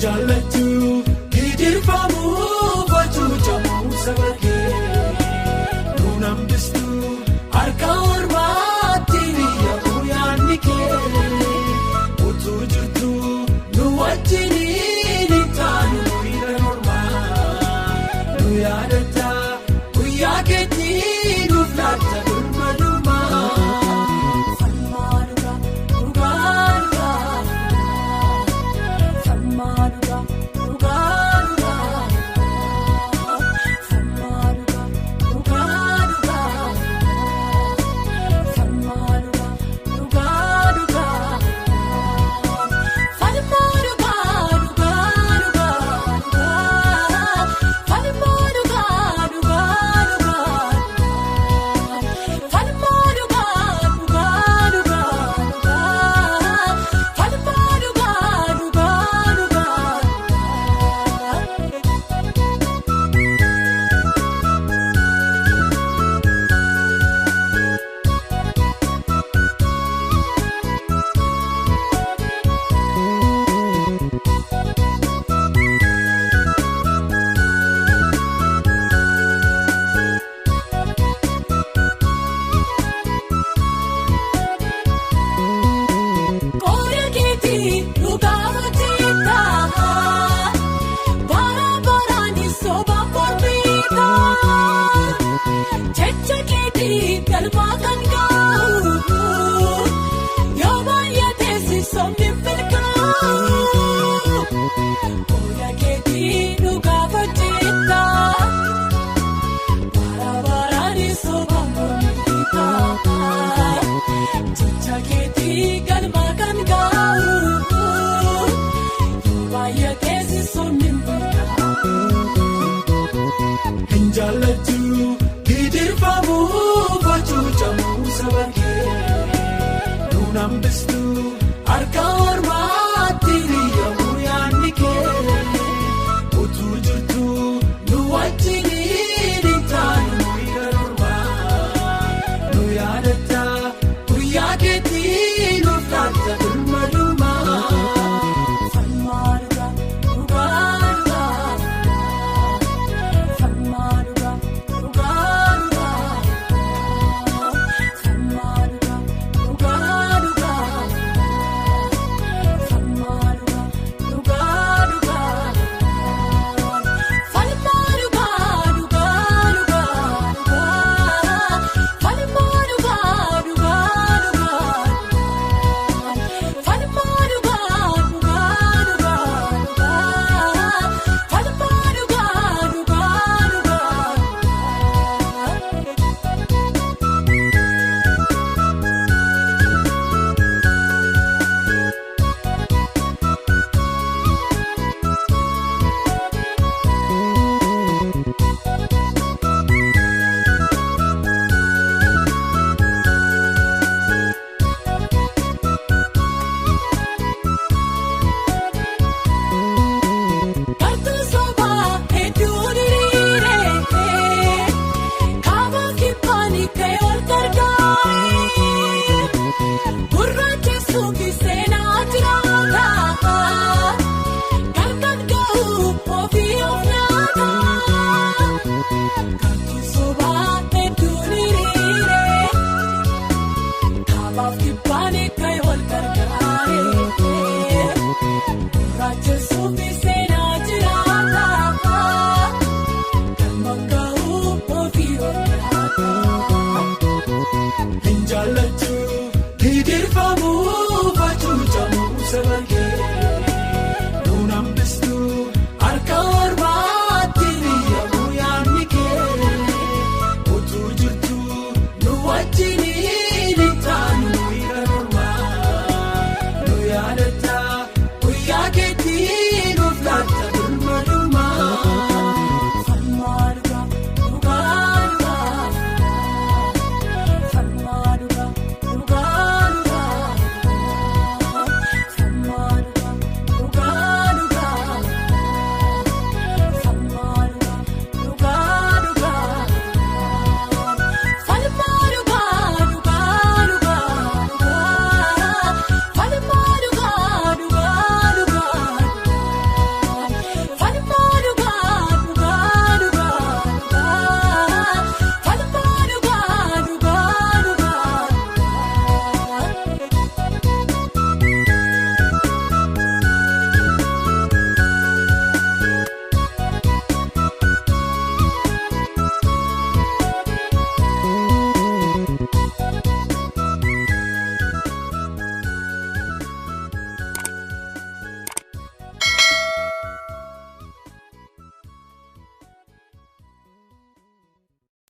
Jaallattu gidirfamuu facuucamuu saba kee nuun hambistu harka ormaatti biyya yaadni kee utuu jirtu nu wajjiniin hin taanu hiriira mormaa nu yaadatta guyyaa keetti nuuf laatta durma. Falmaa dhugaa dhugaa dhugaa falmaa dhugaa dhugaa dhugaa falmaa dhugaa dhugaa dhugaa falmaa dhugaa dhugaa dhugaa falmaa dhugaa dhugaa dhugaa falmaa dhugaa dhugaa dhugaa falmaa dhugaa dhugaa dhugaa falmaa dhugaa dhugaa dhugaa. Qooda keetii dhugaa hojjetaa bara baraan soba mormitaa jecha keetii galmaa kan gahu yoo baay'atee sobni milkaa'u. Qooda keetii dhugaa hojjetaa bara baraan soba mormitaa. Jecha keetii galma kan gahu yoo baay'atee sobni milkaa'u. Hin jaallattu gidirfamuu facuucamuu saba kee nuun hambistu harka ormaatti biyya yaadni kee utuu jirtu nu wajjin.